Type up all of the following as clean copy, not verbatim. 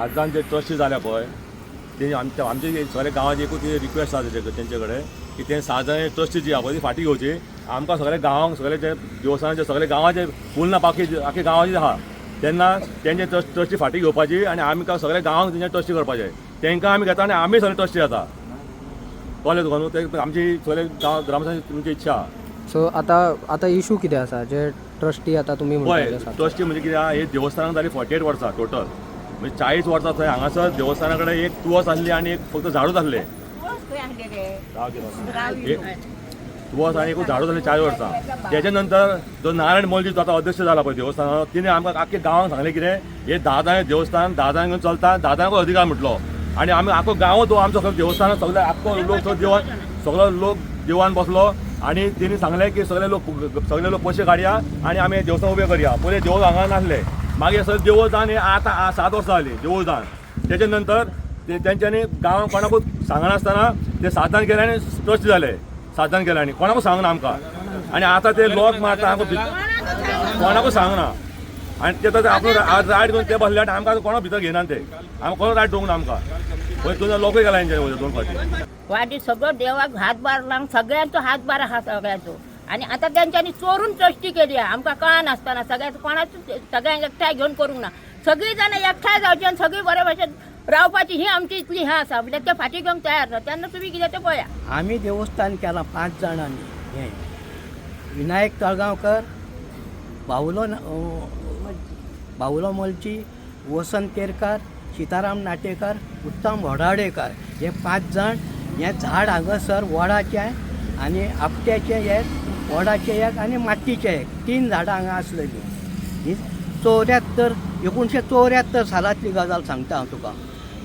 सात जाण जे ट्रस्टी जाल्या पळय ते आमच्या आमचे सगळे गांवाची एकूच रिक्वेस्ट आसा तेंचे कडेन की ते सात जाण ट्रस्टी जी आहा पळय ती फाटीं घेवची. आमकां सगळे गांवांक सगळे जे देवस्थानाचे सगळे गांवाचे फूल ना बाकी आख्खे गांवाचे आहा तेन्ना तेंचे ट्रस्टी फाटीं घेवपाची आनी आमकां सगळे गांवांक तेंचे ट्रस्टी करपाचे. तेंकां आमी घेता आनी आमी सगळे ट्रस्टी जाता. कळ्ळें तुका न्हू? ते आमची सगळे गांव ग्रामस्थांची तुमची इच्छा आहा. सो आतां आतां इशू कितें आसा जे ट्रस्टी आतां तुमी म्हणटा पळय जे सात ट्रस्टी म्हणजे कितें आहा, हे देवस्थानाक जाली 48 वर्सां टोटल, म्हणजे 40 वर्सां थंय हांगासर देवस्थाना कडेन एक तुळस आसली आनी एक फक्त झाडूच आसलें. एक तुळस आनी एक झाडूच आसलें 40 वर्सां. तेच्या नंतर जो नारायण मोलजी जो आतां अध्यक्ष जाला पळय देवस्थानाचो, तिणें आमकां आख्खे गांवांक सांगलें कितें हे 10 जाणां देवस्थान 10 जाणांक चलता, 10 जाणांक अधिकार म्हटलो. आनी आमी आख्खो गांव तो आमचो सगळो देवस्थान सगळे आख्खो लोक थंय देवान सगळो लोक देवान बसलो आनी तेणी सांगलें की सगळे लोक पयशे काडया आनी आमी हें देवस्थान उबें करया. पयलीं देवूळ हांगा नासलें, मागीर सगळें देवूळ जावन हें आतां 7 वर्सां जालीं देवूळ जावन. तेच्या नंतर ते तेंच्यांनी गांवांत कोणाकूच सांगनासतना ते 7 जाण गेले आनी ट्रस्ट जाले. 7 जाण गेले आनी कोणाकूच सांगना आमकां. आनी आतां ते लोक मारता आमकां, कोणाकूच सांगना. आनी ते तर आपलो रायट घेवन ते बसले आनी आमकां कोणा भितर घेयना ते, आमकां कोणो रायट दवरूंक ना आमकां. पळय तुजो लोकूय गेला तेंच्या 2 फावटी. वाडी सगळो देवाक हातभार लावन सगळ्यांचो हातभार आहा सगळ्यांचो. आनी आतां तेंच्यांनी चोरून ट्रस्टी केली आहा आमकां कळनासतना. सगळ्यांचो कोणाचो सगळ्यांक एकठांय घेवन करूंक ना. सगळीं जाणां एकठांय जावची आनी सगळीं बरे भशेन रावपाची ही आमची इतली हें आसा. म्हणल्यार ते फाटीं घेवंक तयार ना तेन्ना तुमी कितें तें पळया. आमी देवस्थान केलां 5 जाणांनी. हें विनायक तळगांवकर, बावुलो बावुलो मोलची, वसंत केरकार, सीताराम नाटेकार, उत्तम होडाडेकार, हे 5 जाण. हें झाड हांगासर वडाचें आनी आपट्याचें एक, वडाचें एक आनी मातयेचें एक, 3 झाडां हांगा आसलेलीं. ही 1974 सालांतली गजाल सांगता हांव तुका.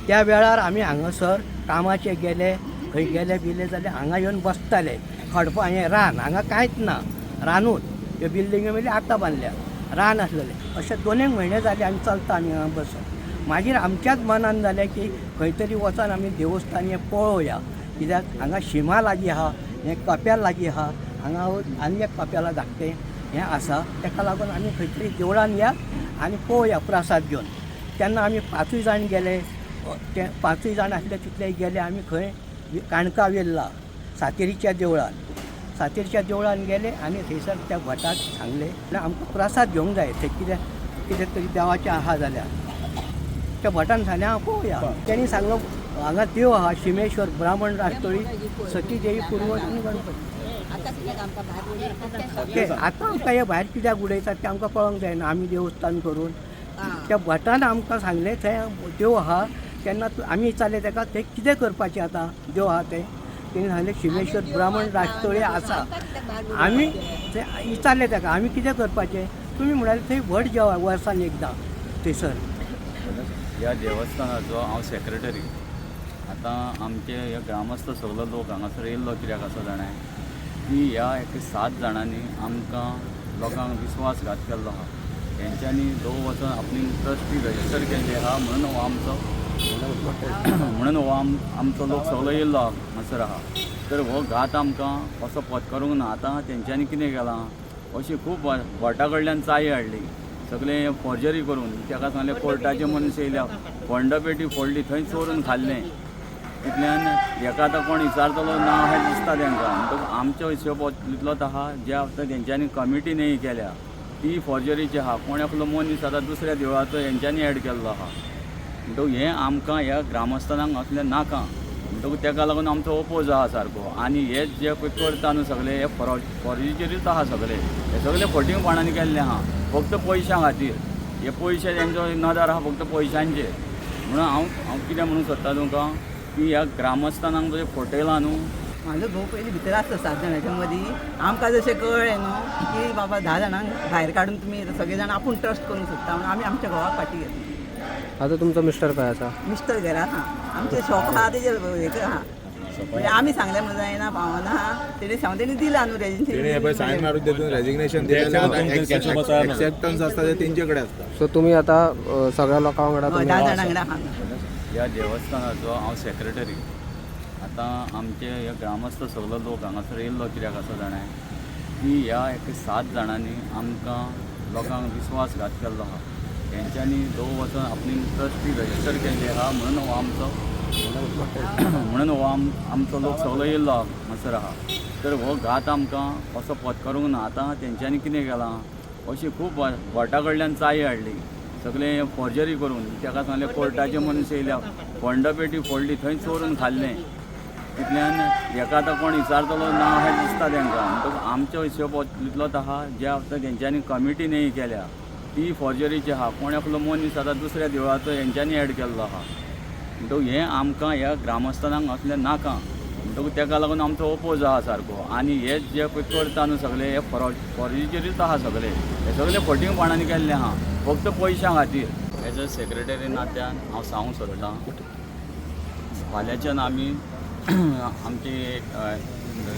त्या वेळार आमी हांगासर कामाचे गेले, खंय गेले बिले जाल्यार हांगा येवन बसताले. खडपां हें रान, हांगा कांयच ना, रानूच. ह्यो बिल्डिंग्यो म्हणल्यार आतां बांदल्या, रान आसलेलें. अशें 2 एक म्हयने जाले आमी चलता आमी हांगा बसून. मागीर आमच्याच मनान जालें की खंय तरी वचोन आमी देवस्थान हें पळोवया, कित्याक हांगा शिमा लागीं आहा, हें कपेल लागीं आहा, हांगा आनी एक कपेला धाकटें हें आसा. ताका लागून आमी खंय तरी देवळान या आनी पळोवया प्रसाद घेवन. तेन्ना आमी 5 जाण गेले, ते 5 जाण आसले तितले गेले आमी खंय काणका वेल्ला सातेरीच्या देवळान. सातेरीच्या देवळान गेले आनी थंयसर त्या भटाक सांगलें आमकां प्रसाद घेवंक जाय, थंय कितें कितें तरी देवाचें आहा जाल्यार. त्या भटान सांगलें हांव पळोवया. तेणी सांगलो हांगा देव आहा शिमेश्वर ब्राह्मण राष्ट्रोळी सतीदेवी पुर्वज आनी गणपती. ते आतां आमकां हे भायर कित्याक उडयतात तें आमकां कळोंक जायना. आमी देवस्थान करून त्या भटान आमकां सांगलें थंय देव आहा. तेन्ना आमी विचारलें ताका तें कितें करपाचें आतां देव आहा तें. तेणी सांगलें शिमेश्वर ब्राह्मण राष्ट्रोळी आसा. आमी ते विचारलें ताका आमी कितें करपाचें, तुमी म्हणाले थंय व्हड जेवण वर्सान एकदां थंयसर. ह्या देवस्थानाचो हांव सेक्रेटरी. आतां आमचे हे ग्रामस्थ सगलो लोक हांगासर येयल्लो कित्याक आसा जाणां की ह्या एक 7 जाणांनी आमकां लोकांक विस्वासघात केल्लो आहा. तेंच्यांनी लोक वचोन आपली ट्रस्टी रजिस्टर केल्ली आहा म्हणून हो आमचो म्हणून हो आमचो लोक सगलो येयल्लो हांगासर आहा. तर हो घात आमकां असो पत्करूंक ना. आतां तेंच्यांनी कितें केलां, अशी खूब भटा कडल्यान चाई हाडली, सगळें फॉर्जरी करून. ताका सांगलें कोर्टाचे मनीस येयल्या, फंड पेटी फोडली, थंय चोरून खाल्लें. तितल्यान हेका आतां कोण विचारतलो ना अशें दिसता तेंकां. म्हणटकूच आमचो हिशोब इतलोच आहा, जे आतां तेंच्यांनी कमिटी न्ही केल्या ती फॉर्जरीची आहा. कोण एकलो मनीस आतां दुसऱ्या देवळाचो हेंच्यांनी एड केल्लो आहा. म्हणटकूच हें आमकां ह्या ग्रामस्थानांक असलें नाका. म्हणटकूच तेका लागून आमचो ओपोज आहा सारको. आनी हे जे पळय करता न्हू सगळे हे फॉर्जरीचेरूच आहा सगळे, हे सगळे फटींगपणांनी केल्ले आहा, फक्त पयशां खातीर. हे पयशे तेंचो नदर आहा फक्त पयशांचेर. म्हणून हांव हांव कितें म्हणूंक सोदता तुमकां की ह्या ग्रामस्थानांक जशें फटयलां न्हू. म्हाजो घोव पयलीं भितर आसलो 7 जाणांच्या मदीं. आमकां जशें कळ्ळें न्हू की बाबा 10 जाणांक भायर काडून तुमी सगळे जाण आपूण ट्रस्ट करूंक सोदता म्हणून आमी आमच्या घोवाक फाटीं घेतली. आतां तुमचो मिस्टर खंय आसा? मिस्टर घरा आहा, आमचें शॉप आहा तेजेर हें आहा. म्हणजे आमी सांगलें म्हणून जायना पावना, तेणी सांगून तेणी दिलां न्हू तेणी पळय सायन रेजिग्नेशन. मारून तितून रेजिग्नेशन दिलें, एक्सेप्टन्स आसता ते तेंचे कडेन आसता. सो तुमी आतां सगळ्या लोकां वांगडा 10 जाणां वांगडा आहा. ह्या देवस्थानाचो हांव सेक्रेटरी. आतां आमचे हे ग्रामस्थ सगलो लोक हांगासर येयल्लो कित्याक आसा जाणां की ह्या एक 7 जाणांनी आमकां लोकांक विस्वासघात केल्लो आहा. हेंच्यांनी लोक वचोन आपली ट्रस्टी रजिस्टर केल्ली आहा म्हणून हो आमचो म्हणून हो आमचो लोक सगलो येयल्लो हांगासर आहा. तर हो घात आमकां असो पत्करूंक ना. आतां तेंच्यांनी कितें केलां, अशी खूब भटा कडल्यान चाई हाडली, सगळें फॉर्जरी करून. ताका सांगलें कोर्टाचे मनीस येयल्या, फंड पेटी फोडली, थंय चोरून खाल्लें. तितल्यान हेका आतां कोण विचारतलो ना अशें दिसता तेंकां. म्हणटकूच आमचो हिशोब इतलोच आहा, जे आतां तेंच्यांनी कमिटी न्ही केल्या ती फॉर्जरीची आहा. कोण एकलो मनीस आतां दुसऱ्या देवळाचो हेंच्यांनी एड केल्लो आहा. म्हणटकूच हें आमकां ह्या ग्रामस्थानांक असलें नाका. म्हणटकूच तेका लागून आमचो ओपोज आहा सारको. आनी हे जे पळय करता न्हू सगळे हे फॉर्जरीचेरूच आहा सगळे, हे सगळे फटींगपणांनी केल्ले आहा फक्त पयशां खातीर. एज अ सेक्रेटरी नात्यान हांव सांगूंक सोदतां, फाल्यांच्यान आमी आमची एक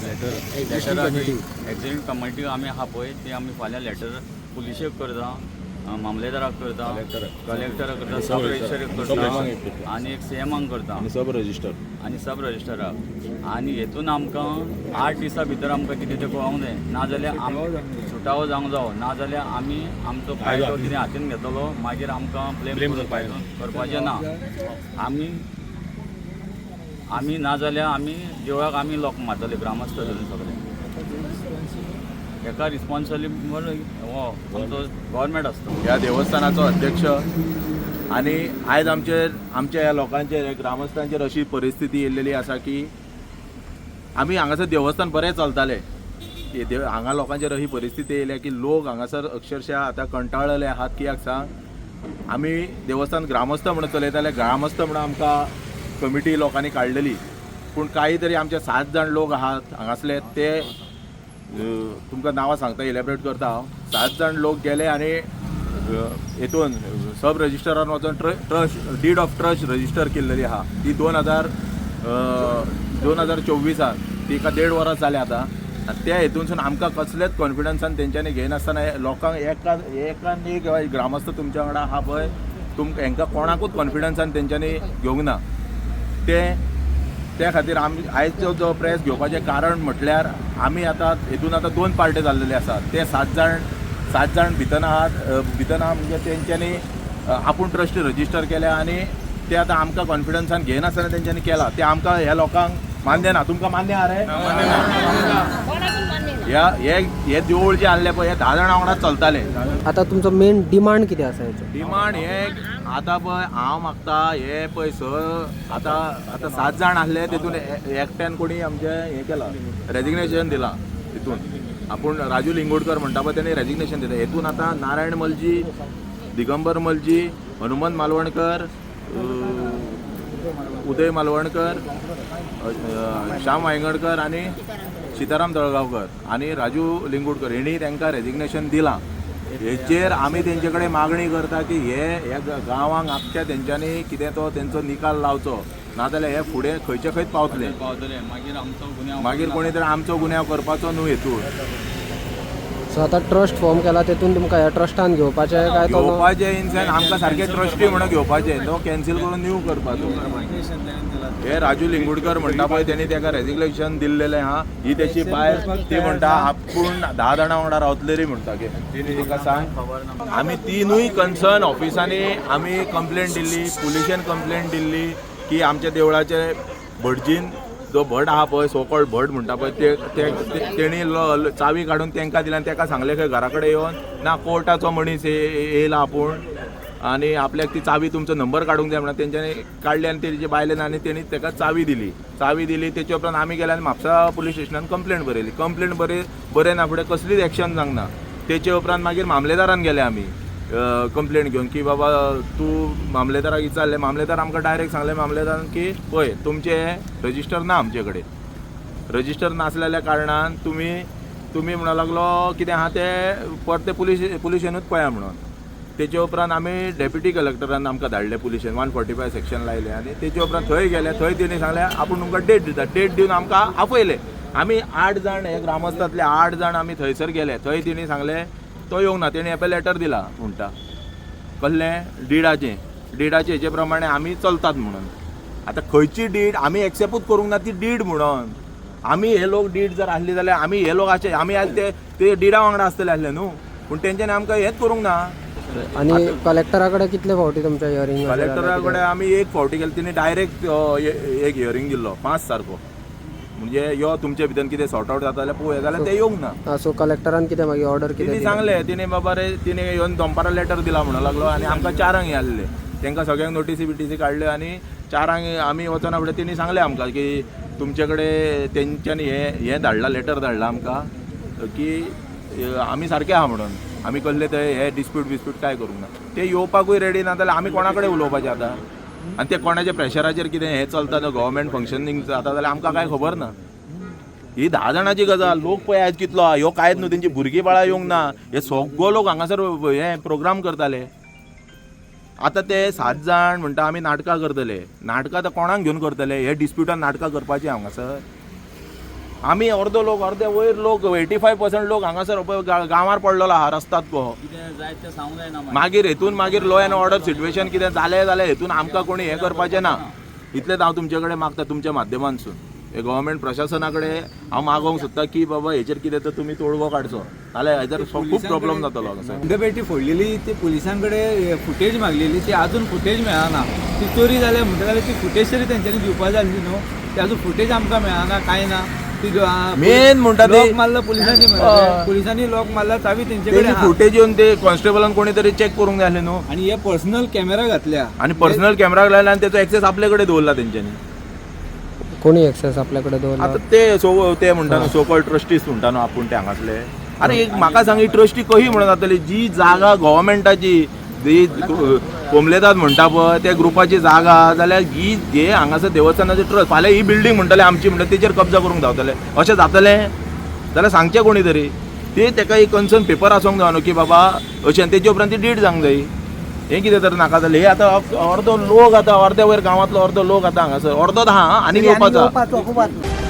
लेटर एक्झिक्युटीव कमिटी आमी आहा पळय, ती आमी फाल्यां लेटर पुलिशेक करता, मामलेदाराक करता, कलेक्टराक करता, सब रजिस्टराक करता आनी एक सीएमाक करता आनी सब रजिस्टर आनी सब रजिस्टराक. आनी हेतून आमकां 8 दिसां भितर आमकां कितें तें कळोंक जाय, नाजाल्यार सुटावो जावंक जावो, नाजाल्यार आमी आमचो कायदो कितें हातीन घेतलो, मागीर आमकां ब्लेम करपाचें ना. आमी नाजाल्यार आमी देवळाक आमी लोक मारतले, ग्रामस्थ धरून सगळे. हेका रिस्पॉन्सिबल हो आमचो गव्हर्मेंट आसता. ह्या देवस्थानाचो अध्यक्ष आनी आयज आमचेर आमच्या ह्या लोकांचेर, ह्या ग्रामस्थांचेर अशी परिस्थिती येयल्लेली आसा की आमी हांगासर देवस्थान बरें चलतालें, हांगा लोकांचेर अशी परिस्थिती येयल्या की लोक हांगासर अक्षरशः आतां कंटाळलेले आहात. कित्याक सांग, आमी देवस्थान ग्रामस्थ म्हणून चलयताले, ग्रामस्थ म्हणून आमकां कमिटी लोकांनी काडलेली, पूण काही तरी आमचे 7 जाण लोक आहात हांगासले, ते तुमकां नांवां सांगता, इलेबरेट करता हांव. 7 जाण लोक गेले आनी हेतून सब रजिस्टरान वचोन trust deed of trust register केल्लेली आहा. ती 2024 ती एका 1.5 वरां जालें आतां. आनी त्या हेतूनसून आमकां कसलेच कॉन्फिडन्सान तेंच्यांनी घेयनासतना लोकांक एकान एक ग्रामस्थ तुमच्या वांगडा आहा पळय, तुमकां हेंकां कोणाकूच कॉन्फिडन्सान तेंच्यांनी घेवंक ना. त्या खातीर आमी आयजचो जो प्रेस घेवपाचें कारण म्हटल्यार आमी आतां हेतून आतां 2 पार्टी जाल्लेले आसात. ते 7 जाण भितर आहात, भितर आहा म्हणजे तेंच्यांनी आपूण ट्रस्ट रजिस्टर केल्या आनी ते आतां आमकां कॉन्फिडन्सान घेयनासतना तेंच्यांनी केला. ते आमकां ह्या लोकांक मान्य ना. तुमकां मान्य आहा रे? ह्या हे देवूळ जे आहले पळय, हे 10 जाणां वांगडा चलताले. आतां तुमचो मेन डिमांड कितें आसा हेचो? डिमांड हे आतां पळय हांव मागता हे पळय स आतां आतां 7 जाण आहले, तेतून एकट्यान कोणी आमचें हें केलां, रेजिग्नेशन दिलां. तितून आपूण राजू लिंगोडकर म्हणटा पळय, तेणी रेजिग्नेशन दिलें. हेतून आतां नारायण मलजी, दिगंबर मलजी, हनुमंत मालवणकर, उदय मालवणकर, श्याम वायंगणकर आनी सीताराम तळगांवकर आनी राजू लिंगुडकर हेणी तांकां रेजिग्नेशन दिलां. हेचेर आमी तेंचे कडेन मागणी करता की हे ह्या गांवांक आख्ख्या तेंच्यांनी कितें तो तेंचो निकाल लावचो, नाजाल्यार हे फुडें खंयचे खंयच पावतले, मागीर आमचो गुन्यांव, मागीर कोणी तरी आमचो गुन्यांव करपाचो न्हू हेतून. सो आतां ट्रस्ट फॉर्म केला, तेतून तुमकां ह्या ट्रस्टान घेवपाचें काय तो घेवपाचें इनसान आमकां सारकें ट्रस्टी म्हणून घेवपाचें, तो कॅन्सील करून न्यू करपाचो. हे राजू लिंगुडकर म्हणटा पळय, तेणी तेका रेजिग्नेशन दिल्लेलें आहा. ही तेची बायल ती म्हणटा आपूण 10 जाणां वांगडा रावतली रे म्हणटा. तेका सांग, आमी 3 कन्सर्न ऑफिसांनी आमी कंप्लेन दिल्ली, पुलिशेन कंप्लेन दिल्ली की आमच्या देवळाचे भटजीन जो भट आहा पळय, सो कॉल्ड भट म्हणटा पळय, तेणी चावी काडून तेंकां दिली आनी तेका सांगलें खंय घरा कडेन येवन ना कोर्टाचो मनीस येयला आपूण आनी आपल्याक ती चावी तुमचो नंबर काडूंक जाय म्हणून तेंच्यांनी काडली आनी तेजे बायलेन आनी तेणी तेका चावी दिली. चावी दिली तेचे उपरांत आमी गेले आनी म्हापसा पुलीस स्टेशनान कंप्लेन बरयली. कंप्लेन बरयना फुडें कसलीच एक्शन जावंक ना. तेचे उपरांत मागीर मामलेदारान गेले आमी कंप्लेन घेवन की बाबा तूं मामलेदाराक विचारलें, मामलेदार आमकां डायरेक्ट सांगलें मामलेदारान की पळय तुमचें रजिस्टर ना आमचे कडेन, रजिस्टर नासलेल्या कारणान तुमी म्हणूंक लागलो कितें आहा तें परतें पुलिशेनूच पळया म्हणून. तेचे उपरांत आमी डेप्युटी कलेक्टरान आमकां धाडले पुलिशेन, 145 सेक्शन लायलें आनी तेचे उपरांत थंय गेले, थंय तेणी सांगलें आपूण तुमकां डेट दिता, डेट दिवन आमकां आपयलें. आमी 8 जाण हे ग्रामस्थांतले 8 जाण आमी थंयसर गेले, थंय तेणी सांगलें तो येवंक ना, तेणी आपल्या लेटर दिला म्हणटा कसलें डिडाचें, डिडाचे हेचे प्रमाणे आमी चलतात म्हणून. आतां खंयची did आमी एक्सेप्टूच करूंक ना ती did म्हणून. आमी हे लोक did जर आसली जाल्यार आमी हे लोक आशे आमी आज ते डिडा वांगडा आसतले आसले न्हू, पूण तेंच्यांनी आमकां हेंच करूंक ना. आनी कलेक्टरा कडेन कितले फावटी तुमच्या हियरींग? कलेक्टरा कडेन आमी एक फावटी गेले, तिणे डायरेक्ट एक हियरींग दिल्लो 5 सारको, म्हणजे यो तुमचे भितर कितें सॉर्ट आवट जाता जाल्यार पळोवया, जाल्यार ते येवंक ना. सो कलेक्टरान कितें मागीर ऑर्डर कितें तिने दिली? सांगले, तिने बाबा रे तिने येवन दनपारां लेटर दिला म्हणून लागलो आनी आमकां 4 हे आसले, तांकां सगळ्यांक नोटीसी बिटीसी काडल्यो आनी 4 आमी वचना फुडें तिणी सांगलें आमकां की तुमचे कडेन तेंच्यांनी हें हें धाडलां, लेटर धाडलां आमकां की आमी सारके आहा म्हणून, आमी कसले ते हे डिस्प्यूट बिस्प्यूट काय करूंक ना. ते येवपाकूय रेडी ना जाल्यार आमी कोणा कडेन उलोवपाचें आतां? आनी ते कोणाच्या प्रेशराचेर कितें हें चलता, गव्हर्मेंट फंक्शनींग जाता जाल्यार आमकां कांय खबर ना. ही 10 जाणांची गजाल, लोक पळय आयज कितलो आहा, ह्यो कांयच न्हू, तेंची भुरगीं बाळां येवंक ना, हे सगळो लोक हांगासर हे प्रोग्राम करताले. आतां ते 7 जाण म्हणटा आमी नाटकां करतले, नाटकां आतां कोणाक घेवन करतले? हे डिस्प्युटान नाटकां करपाची हांगासर आमी अर्दो लोक, अर्दे वयर लोक, 85% लोक हांगासर पळय गांवार पडलेलो आहा रस्तात को. कितें जाय तें सांगूंक जायना. मागीर हेतून मागीर लॉ एन्ड ऑर्डर सिट्युएशन कितें जालें जाल्यार हेतून आमकां कोणी हें करपाचें ना. इतलेंच हांव तुमचे कडेन मागता, तुमच्या माध्यमांतसून हे गव्हर्मेंट प्रशासना कडेन हांव मागोवंक सोदता की बाबा हेचेर कितें तर तुमी तोडगो काडचो, नाल्यार हेचेर खूब प्रॉब्लम जातलो हांगासर. पेटी फोडलेली ती पुलिसां कडेन फुटेज मागलेली, ती अजून फुटेज मेळना. ती चोरी जाल्या म्हणटा जाल्यार ती फुटेज तरी तेंच्यांनी दिवपा जाय आसली न्हू, ती अजून फुटेज आमकां मेळना, कांय ना. ती मेन म्हणटा ते लॉक मारला पुलिसांनी मरे, पुलिसांनी लॉक मारला, चावी तेंचे कडेन. फुटेज येवन ते कॉन्स्टेबलान कोणी तरी चॅक करूंक जाय आसलें न्हू. आनी हे पर्सनल कॅमेरा घातल्या आनी पर्सनल कॅमेरा लायला आनी तेचो एक्सेस आपले कडेन दवरला तेंच्यांनी. कोणी एक्सेस आपल्याकडे दवरला? आतां ते सो ते म्हणटा न्हू सो कॉल्ड ट्रस्टीज म्हणटा न्हू आपूण ते हांगासले. अरे एक म्हाका सांग, ही ट्रस्टी कशी म्हणून जातली? जी जागा गव्हर्मेंटाची, जी कोमलेदाद म्हणटा पळय त्या ग्रुपाची जागा, जाल्यार ही हे हांगासर देवस्थानाचे ट्रस्ट फाल्यां ही बिल्डींग म्हणटले आमची, म्हणटा तेचेर कब्जा करूंक धांवतले. अशें जातलें जाल्यार सांगचें कोणी तरी, ते तेका एक कन्सर्न पेपर आसूंक जाय न्हू की बाबा अशें, आनी तेजे उपरांत ती did जावंक जाय. हें कितें तर नाका जालें. हे आतां अर्दो लोक आतां अर्द्या वयर गांवांतलो अर्दो लोक आतां हांगासर, अर्दोच आहा आनी येवपाचो. येवपाचो खूब आसा.